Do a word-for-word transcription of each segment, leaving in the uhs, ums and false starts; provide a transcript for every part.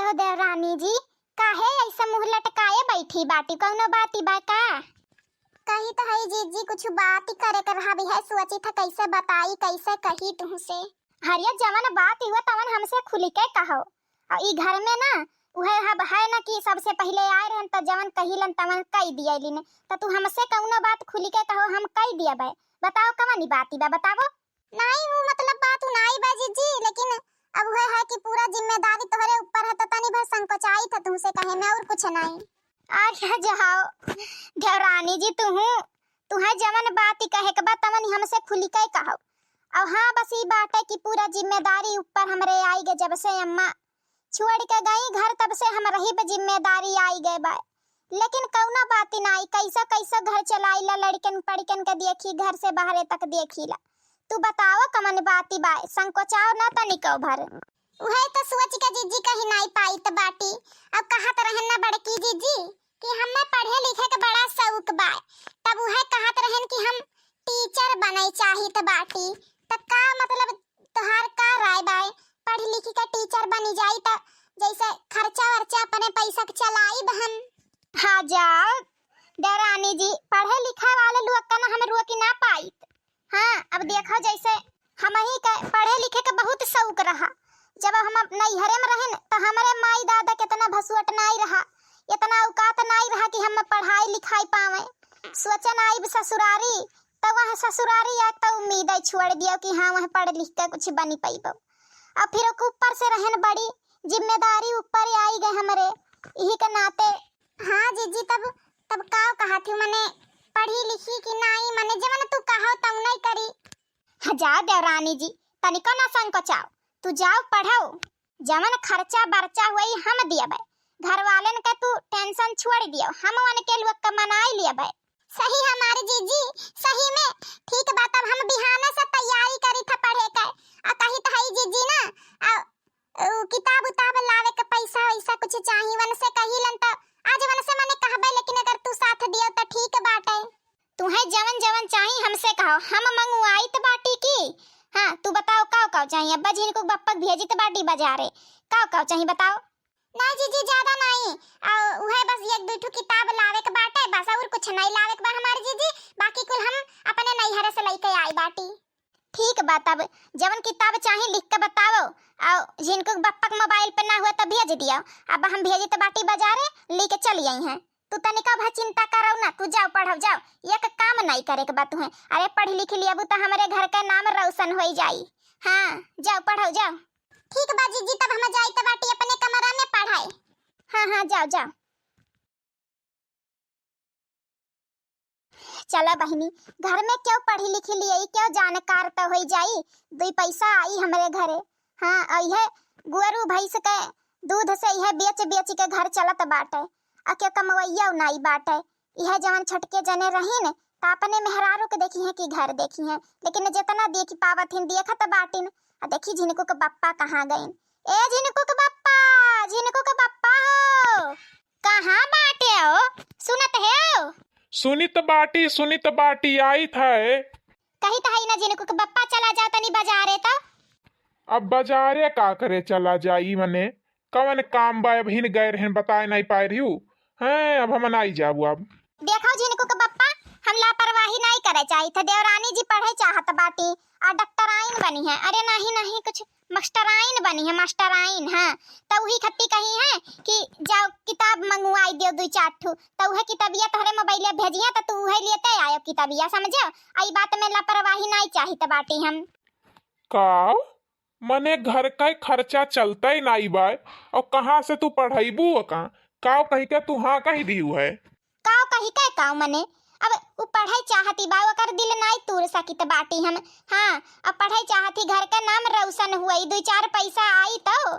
तो देवरानी जी, काहे ऐसे मुँह लटकाए बैठी बाटी, कौनो बाती बा का? कही तो है जीजी, कुछ बात ही करे के रहा भी है, सोची था कैसे बताई, कैसे कही तुमसे। हरिया, जवन बात हुआ तवन हमसे खुली के कहो। और ई घर में ना उहे हब है ना कि सबसे पहिले आए रहन त जवन कहिलन तवन कही दियलिन, त तू हमसे कौनो बात खुली के कहो, हम कही दियबे। बताओ कवन ई बात बा, बताओ। नाई, वो मतलब बात उ नाई बा जीजी, लेकिन अब उहे है कि पूरा जिम्मेदारी तोहरे ऊपर है, तो तनी भर संकोचाई था तुमसे कहे में, और कुछ नाई। अच्छा जाओ देवरानी जी, तुहू तुहे जवन बात कहे के बा तवन हमसे खुली के कहो। और हाँ, बस ई बात है कि पूरा जिम्मेदारी ऊपर हमरे आई गए, जब से अम्मा छोड़ के गई घर तब से हमरही पे जिम्मेदारी आई गए बा। लेकिन कौनो बात नाई, कैसा कैसा घर चलाईला, लड़कन पड़कन के देखी, घर से बाहरे तक देखीला। तू बताओ कमन बात बा, संकोचाओ ना तनिको भर। उहे तो सोच के जीजी कही नाई पाइत बाटी। अब कहत रहन ना बड़की जीजी कि हमें पढ़े लिखे के बड़ा शौक बा, तब उहे कहत रहन कि हम टीचर बने चाहित बाटी। त का मतलब तोहार का राय बा? पढ़ लिख के टीचर बनी जाई त जैसे खर्चा वर्चा अपने पैसा के चलाईब हम। हाँ जाओ देवरानी जी, पढ़े लिखे वाले लोग का ना हम रोकी ना पाइत। हाँ, अब देखो जैसे हमही के पढ़े लिखे के बहुत शौक रहा, जब हम अप-, नैहरे में रहन त हमरे माई दादा के इतना भसुअट नाई रहा, इतना औकात नाई रहा कि हम पढ़ाई लिखाई पावे। सोचन आइब ससुरारी, त वह ससुरारी एक त उम्मीद है छोड़ दियो कि हाँ वह पढ़ लिख के कुछ बनी पइबो। अब फिर ओके ऊपर से रहन बड़ी जिम्मेदारी ऊपर आई गए हमरे, यही के नाते। हाँ जीजी, तब तब का कहा थी मने, पढ़ी लिखी कि नाई, मने जवन तू कहो तऊ नहीं करी। हाँ, जा देवरानी जी, तनिको ना संकोचाओ, तू जाओ पढ़ो, जवन खर्चा बर्चा हुई हम दियबे, घर वालन के तू टेंशन छोड़ दियो, हम उनके लोग के मनाई लियबे। सही हमारे जीजी, सही में। ठीक बा, तब हम बिहाने से तैयारी करी था पढ़े के। आ कही तो हई जीजी ना, आ, उ किताब उताब लावे के पैसा वैसा कुछ चाही, वन से कही लन तो आज वन से मने कहबे, लेकिन अगर तू साथ दियो तो ठीक बाटे। तुहे जवन जवन चाही हमसे कहो, हम मंगवाइत बाटी की। हाँ, तू बताओ काव काव चाही? अब्बा झिनकू के बप्पा के भेजित बाटी बाजारे, काव काव चाही बताओ? ना जीजी, ज्यादा नहीं, आ, उहे बस एक दुई ठो किताब लावे के बाटे बस, और कुछ नहीं लावे के बा हमारे जीजी, बाकी कुल हम अपने नैहरे से लेके आई बाटी। ठीक बा, तब जवन किताब चाही लिख के बताओ, और झिनकू के बप्पा के मोबाइल पे ना हुआ तो भेज दियो। अब हम भेजित बाटी बाजारे, लेके चली आई हैं। तू तनिका भर चिंता करो ना, तू जाओ पढ़ो जाओ, एक काम नहीं करे के बा तुहे। अरे पढ़ लिख लियबू तो हमरे घर का नाम रोशन होई जाई। हाँ जाओ पढ़ो जाओ। ठीक बा जीजी, तब हम जाई त बाटी अपने कमरा में पढ़ाई। हाँ हाँ जाओ जाओ। चला बहिनी, घर में क्यों पढ़ी लिखी लिए, क्यों जानकार तो होई जाई, दुई पैसा आई हमरे घरे। हाँ, और यह गोरू भैंस के दूध से यह बेच बेच के घर चलत बाटे, और क्यों कमवैया नाई बाटे। यह जवन छोटके जने रहीन, त अपने मेहरारू के देखी हैं कि घर देखी हैं, लेकिन जितना देखी पावत हिन देखत बाटिन। आ देखी झिनकू के बप्पा कहाँ गइन। ए झिनकू के बप्पा, झिनकू के बप्पा हो, कहाँ बाटे हो? सुनत है हो? सुनित बाटी, सुनित बाटी, आइत है। कही त हई ना झिनकू के बप्पा, चला जाओ तनी बाजारे तो। अब बाजारे का करे चला जाई, मने कवन काम बा, अब हिन गए रहन बताए नहीं पाए रही हूँ। हैं, अब हम नाई जाबू अब। देखो झिनकू के बप्पा, हम लापरवाही नाई करे चाहित है। देवरानी जी पढ़े चाहत बाटी, आ डॉक्टराइन बनी है। अरे नहीं नहीं, कुछ मास्टराइन बनी है, मास्टराइन, हाँ। त उही खत्ती कही है कि जाओ किताब मंगवाई दियो दुई चार ठू, त उहे किताबिया तोहरे मोबाइले भेजिया, त तू उहे लेते आयो किताबिया, समझो। आ ई बात में लापरवाही नाई चाहित बाटी हम। का? मने घर का खर्चा चलते नाई बा, और कहाँ से तू पढ़ाईबू का? काव कही के तू हाँ कही दिहू है? काव कही के काव मने? अब उ पढ़े चाहती बा, ओकर दिल नाई तूर सकित बाटी हम। हाँ, अब पढ़े चाहती, घर का नाम रोशन हुई, दुई चार पैसा आई तो।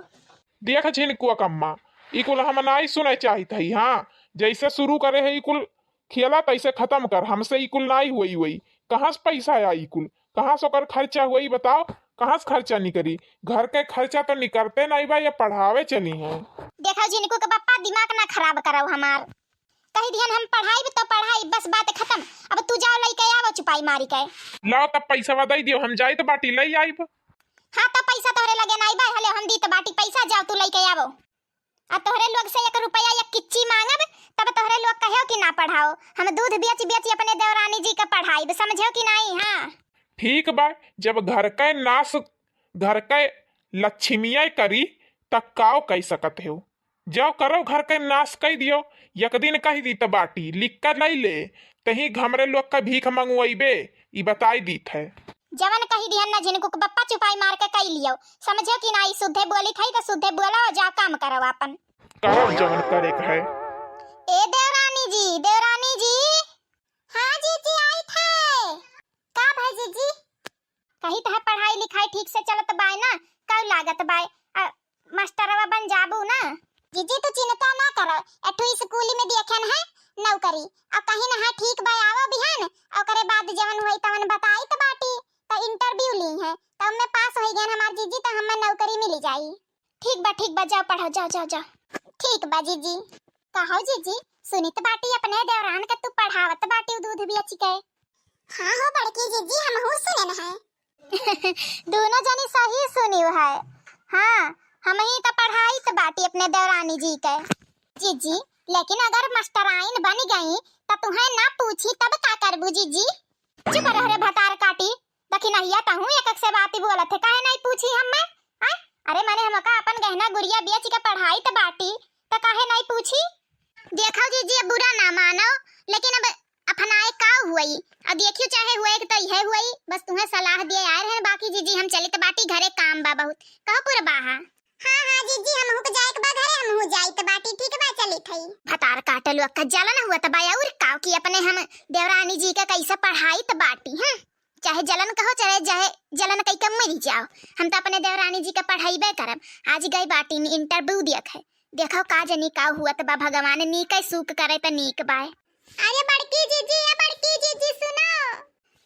देख झिनकुआ कम्मा, ई कुल हम नाई सुने चाहित हई। हाँ, जैसे शुरू करे है ई कुल खेला तैसे खत्म कर, हमसे ई कुल नाई हुई हुई। कहाँ से पैसा आई ई कुल? कहाँ से ओकर खर्चा हुई बताओ? कहाँ से खर्चा निकरी? घर के खर्चा तो निकरते नाई बा, या पढ़ावे चली हैं। देखो झिनकू के बप्पा, दिमाग ना खराब करो हमार। कही दिहन हम पढ़ाइब तो पढ़ाइब, बस बात खत्म। अब तू जाओ लइके आवो चुपाई मारी के। लाओ तब पैसा दे दियो, हम जाइत बाटी लई आइब। हाँ, तो पैसा तोहरे लगे नाई बा, हले हम दीत बाटी पैसा, जाओ तू लइके आवो। आ तोहरे लोग से एक रुपया एक किच्ची मांगब, तब तोहरे लोग कहेउ कि ना पढ़ाओ। हम दूध बेच बेच अपने देवरानी जी का पढ़ाइब, समझेउ कि नाहीं? हाँ। ठीक बा, जब घर के नास, घर के लक्ष्मिया करी, त काव कइ सकत हो? जाओ करो घर के नास कइ दियो। एक दिन कहि दीत बाटी, लिख कर लइ ले, तहीं हमरे लोग का भीख मंगवइबे, ई बताइ दीत है। जवन कहि दिहन ना झिनकू के बप्पा चुपाई मार के कइ लियो, समझेउ कि नाहीं? शुद्धे बोलित है त शुद्धे बोलो, जाओ काम करो आपन। करो जवन करे के है। ए देवरानी जी, देवरानी जी। हाँ जीजी, आइत है। का भाई जीजी? कही तह पढ़ाई लिखाई ठीक से चलत बाय ना, कउ लागत बाय, आ, मास्टरवा बन जाबू ना। जीजी तू चिंता ना करो, एठू स्कूल में देखेन है नौकरी, अउ कहीं ना है ठीक बाय, आवो बिहान, ओकरे बाद जवन हुई तवन बताइत बाटी, त interview ली है, त ओमे पास होइ गयन हमार जीजी, त हमें नौकरी मिली जाई। ठीक बा, ठीक बा, जाओ पढ़ो, जाओ, जाओ, जाओ। ठीक बा जीजी। कहो जीजी, सुनित बाटी अपने देवरान के तू पढ़ावत बाटी उ दूध बेच के। हाँ हो बड़की जीजी, हमहू सुनेन है। दोनों जनी सही सुनिउ है। हाँ, हमहीं त पढ़ाइत बाटी अपने देवरानी जी के। जीजी, लेकिन अगर मास्टराइन बन गई त तुहें ना पूछी तब का करबू जीजी? चुप रह रे भतार काटी। देखी नहिया तहूँ एक एक से बाती बोलत है, काहे नाहीं पूछी हम्मे? आय? अरे मने हमका अपन गहना गुरिया बेच के पढ़ाइत बाटी, त काहे नाहीं पूछी? देखो जीजी, अब बुरा ना मानो, लेकिन अब अफनाए का हुई? अब देखियो चाहे हुए कि तो यह हुई, बस तुहें सलाह दिए आए रहन, बाकी जीजी हम चलित बाटी घरे, काम बा बहुत। कहो पुरबाहा। हाँ, हाँ, जीजी, हमहू के जाए के बा घरे, हमहू जाइत बाटी, ठीक बा, चलित हई। भतार काटे लोग का जलन हुआ त बा, और काव कि अपने हम देवरानी जी के कैसे पढ़ाइत बाटी, हैं? चाहे जलन कहो, चाहे, चाहे जलन कई के मरी जाओ, हम त अपने देवरानी जी के पढ़ाइबे करब। आज गई बाटी interview देखे, देखो का जनी का हुआ त बा, भगवान नीक है, सुख करे त नीक बाय। अरे बड़की जीजी, ए बड़की जीजी, सुनो।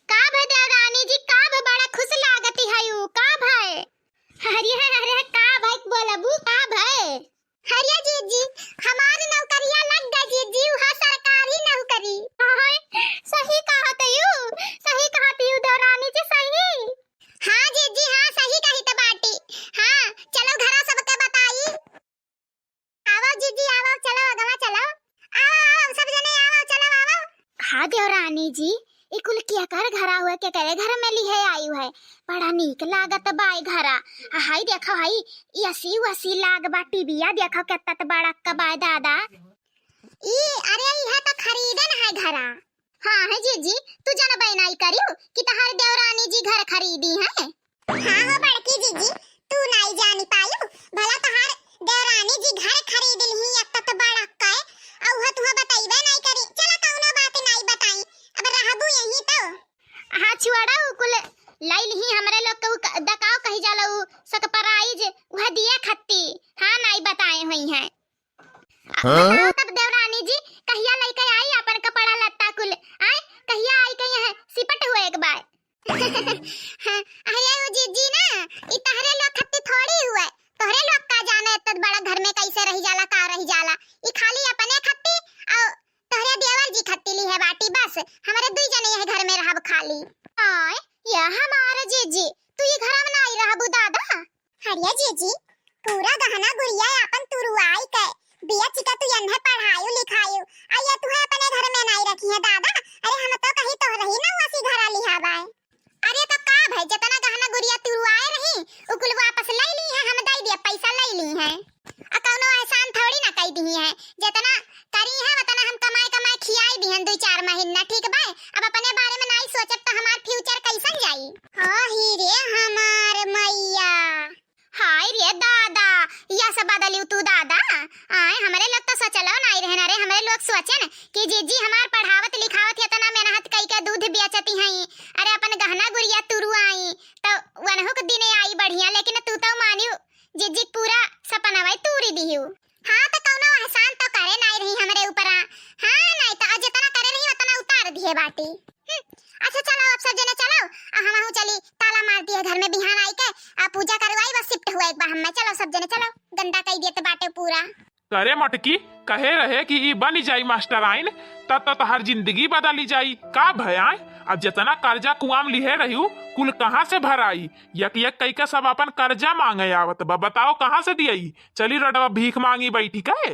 का भय देवरानी जी, का भय, बड़ा खुश लागती हयू, का भय? अरे, अरे, का भय बोलबू, का भय? अरे जीजी, हमार नौकरिया लग गई जीजी, उहा सरकारी नौकरी। हाय, सही कहत यू, सही कहत यू देवरानी जी, सही। हाँ जीजी, हाँ, सही कहित बाटी। हाँ, चलो घरा सबके बताई। आवो जीजी, आवो, चलो अगवा चलो। आवो, आवो, सब जने आवो, चलो आवो। हाँ देवरानी जी, ई कुल केकर घरा हुए, केकरे घर में लिहे आयु है? बड़ा नीक लागत बा ई घरा। आ हाई देखो हाई, ई AC वसी लाग बा, टीवीया देखो केतना त बड़ा क बा दादा। ई, अरे इहे त खरीदन है घरा। हाँ है जीजी, तू जनबे नाई करियो कि तहार देवरानी जी घर खरीदी है। हाँ हो बड़की जीजी, तू नाई जानी पायू, भला तहार देवरानी जी घर खरीद लिही, अत्ता त बड़ा कै, अउ उह तुहा बतइबे नाई करी। चला कउनो बात नाई बताई, अब रहबू यहीं तो। हाँ छुआड़ा, उ कुल लाई लिही हमरे लोग के उ क-, दकाव कही जाला उ सकपराइज, उह दिए खत्ती। हाँ नाई बताए हुई हैं। हाँ? बताओ तब देवरानी जी, कहिया लइके आई अपन कपड़ा लत्ता कुल? आय, कहिया आई के यहाँ सिपट हुए एक बार? हाँ, अरे ओ जीजी ना, ई तहरे लोग खत्ती थोड़ी हुए। तोहरे लोग का जाने इतना बड़ा घर में कैसे रही जाला, का रही जाला। ई खाली अपने खत्ती अउ तोहरे देवर जी खत्ती लिहे बाटी बस। हमरे दुई जने यह घर में रहब खाली। आय, या हमार जीजी, तू ई घर में नाई रहबू दादा? अरे जीजी, पूरा गहना गुरिया आपन तुरुआई के, बेच के तू एन्हे पढ़ायु लिखायु, आ ये तुहे अपने घर में नाई रखी है दादा। अरे हम तो कही तोहरे ही ना वसी घरा लिहाबाए। अरे तो का भाई, जितना गहना गुरिया तुरुआए रही, उ कुल वापस ले ली है, हम दे दिया, पैसा ले ली है। आ कौनो एहसान थोड़ी ना कई दी है, जितना करी है उतना हम कमाए कमाए खियाई दी है दुई चार महीना, ठीक बा? अब अपने बारे में नाई सोचब तो हमार future कैसन जाई? हाँ ही रे हमार मैया। हाय रे दादा, यह सब बदलियो तू दादा। आय, हमरे लोग तो सोचलो नाई रहन। अरे, हमरे लोग सोचन कि जीजी हमार पढ़ावत लिखावत है, इतना मेहनत कई के दूध बेचती हैं, अरे, अपन गहना गुरिया तुरु आई, तो वनहु के दिने आई बढ़िया, लेकिन तू तो मानियो जीजी पूरा सपनवा तूरी दिहियो। हाँ, तो कौनो एहसान तो करे नाई रही हमरे ऊपरा। हाँ, नाई तो जितना करे रही उतना उतार दिए बाटी। हम्म, अच्छा चलो, अब सब जने चलो, आ हमहू चली, ताला मार दिए घर में, बिहान आई के आ पूजा करवाई, बस shift हुआ एक बार हमें। चलो सब जने चलो, गंदा कई दिए तो बाटे पूरा। अरे मटकी, कहे रहे कि ई बनी जाई मास्टराइन, तब तो तहार जिंदगी बदली जाई। का भयाय? अब जितना कर्जा कुआम लिहे रहिउ, कुल कहाँ से भराई? एक एक कइके सब अपन कर्जा माँगे आवत बा, बताओ कहाँ से दियई? चली रोडवा भीख माँगी बैठी कहे।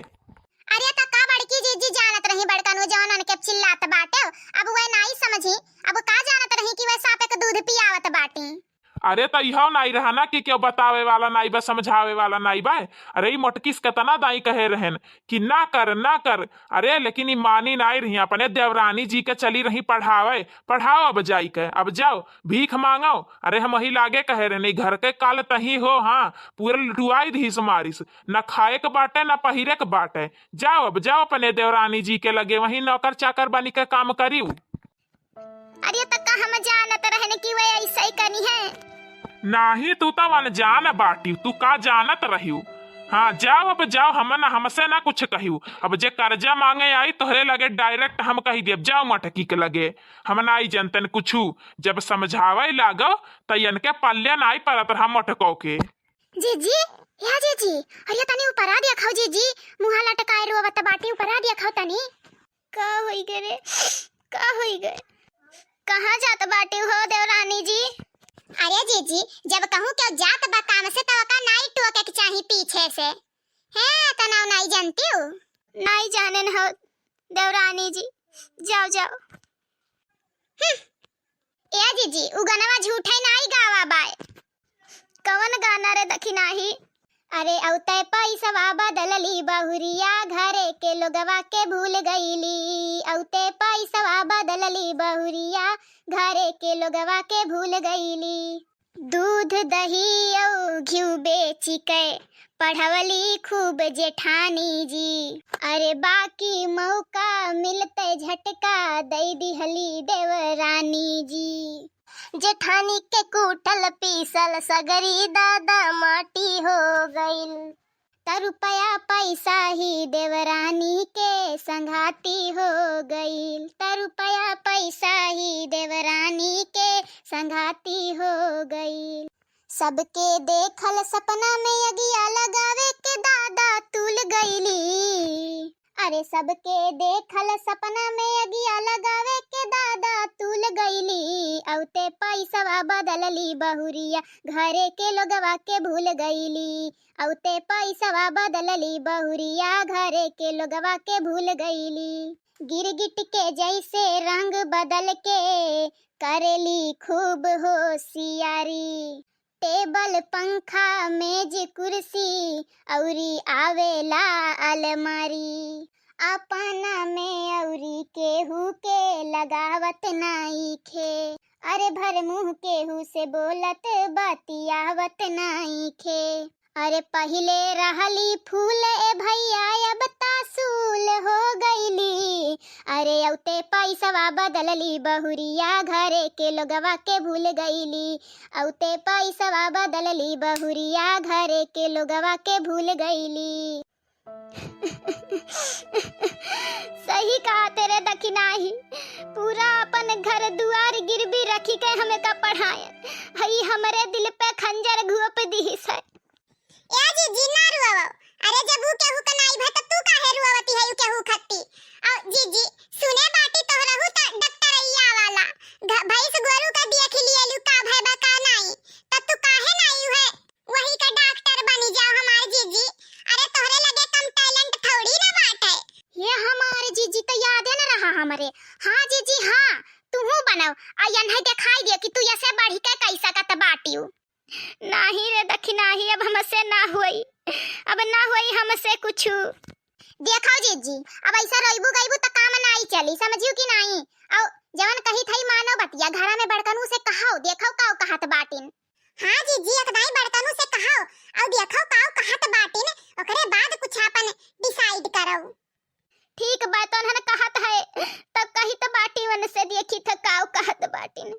अरे त का बड़की जीजी जानत रही बड़कनू जवन उनके चिल्लात बाटे, अब वह नाई समझी, अब का जानत रही कि वह साँप के दूध पियावत बाटी। अरे त इहो नाई रहा ना कि केहू बतावे वाला नाई बा, समझावे वाला नाई बा। अरे ई मोटकिस केतना दाई कहे रहेन कि ना कर, ना कर। अरे लेकिन ई मानी नाई रही, अपने देवरानी जी के चली रही पढ़ावे, पढ़ाओ अब जाई के, अब जाओ भीख माँगो। अरे हम वही लागे कहे रहेन, ई घर के काल तही हो, हाँ पूरा लुटुआई दिहिस मारिस, ना खाए के बाटे ना पहिरे के बाटे। जाओ अब जाओ अपने देवरानी जी के लगे, वहीं नौकर चाकर बनी के काम करिउ। अरे त का हम जानत रहन कि वे ऐसे ही कनी है? नाही, तू त अनजान बाटिउ, तू का जानत रहिउ? हाँ जाओ अब जाओ, हम ना, हमसे ना कुछ कहिउ। अब जे कर्जा माँगे आई तोहरे लगे direct हम कहि देब, जाओ मटकी के लगे। हम नाई जनतन कुछु, जब समझावे लागो त इनके पल्ले नाई परत रहा मटको के। जीजी, या जीजी, अरे तनी ऊपरा देखो जीजी, मुँहा लटकाए रोवत बाटी, ऊपरा देखो तनी। का होई गए रे, का होई गए? कहाँ जात बाटी हो देवरानी जी? अरे जीजी, जब कहूँ केहू जात बा काम से त ओका नाई टोके के चाही पीछे से। हैं, तनाव नाई जानतिउ? नाई जानेन हो देवरानी जी, जाओ जाओ। हम्म। ए जीजी, उ गनवा झूठे नाई गावा बाय। कवन गाना रे दखिनाही? अरे औते पैसवा बदलली बहुरिया, घरे के लोगवा के भूल गईली। औते पैसवा बदलली बहुरिया, घरे के लोगवा के भूल गईली। दूध दही अउ घिउ बेचि के पढ़वली खूब जेठानी जी। अरे बाकी मौका मिलते झटका दई दिहली देवरानी जी। जेठानी के कूटल पीसल सगरी दादा माटी हो गइल। त रुपया पैसा ही देवरानी के संघाती हो गइल। त रुपया पैसा ही देवरानी के संघाती हो गइल। सबके देखल सपना में अगिया लगावे के दादा तुल गइली। अरे सबके देखल सपना में अगिया लगावे के दादा तुल गइली। औते पैसवा बदलली बहुरिया, घरे के लोगवा के भूल गइली। औते पैसवा बदलली बहुरिया, घरे के लोगवा के भूल गइली। गिरगिट के जैसे रंग बदल के करेली खूब होशियारी। टेबल, पंखा, मेज, कुर्सी औरी आवेला अलमारी। अपना में औरी केहू के लगावत नाइखे। अरे भर मुँह केहू से बोलत बतियावत नाइखे। अरे पहिले रहली फूल ए भैया, अब ता सूल हो गइली। अरे औते पैसवा बदलली बहुरिया, घरे के लोगवा के भूल गइली। औते पैसवा बदलली बहुरिया, घरे के लोगवा के भूल गइली। सही कहा तेरे दखिनाही, पूरा अपन घर दुआर गिरवी रखी के हमें का पढ़ाए। हई हमरे दिल पे खंजर घोप दिहिस है। ए जीजी, ना रुआवो। अरे, जब ऊ केहू के नाई भा, त तू काहे रुआवती है ऊ केहू खत्ती? औ जीजी, सुने बाटी तोहरहू त डॉक्टरैया वाला। घ-, भैंस गोरू का देख लियलू का भय बा का नाई, त तू काहे नाई उहे वही का डॉक्टर बनी जाओ हमार जीजी? अरे, तोहरे लगे कम talent थोड़ी ना बाटे। ये हमार जीजी त यादे न रहा हमरे। हाँ जीजी, हाँ, तुहू बनव, आ यन्हे देखाई दे कि तू ऐसे बढ़ी के कई सकत बाटिउ। नाही रे दखिनाही, अब हमसे ना होई, अब ना होई हमसे कुछु। देखो जीजी, अब ऐसा रोइबू गइबू त काम नाई चली, समझियो कि नाई? औ जवन कही थई मानो बतिया, घरा में बड़कनू से कहो, देखो काउ कहत बाटिन। हाँ जीजी, एक दाई बड़कनू से कहो, औ देखो काउ कहत बाटिन, ओकरे बाद कुछ आपन decide करो। ठीक बा, तो उन्हन कहत है, तब कही त बाटी उनसे, देखी थ काउ कहत बाटिन।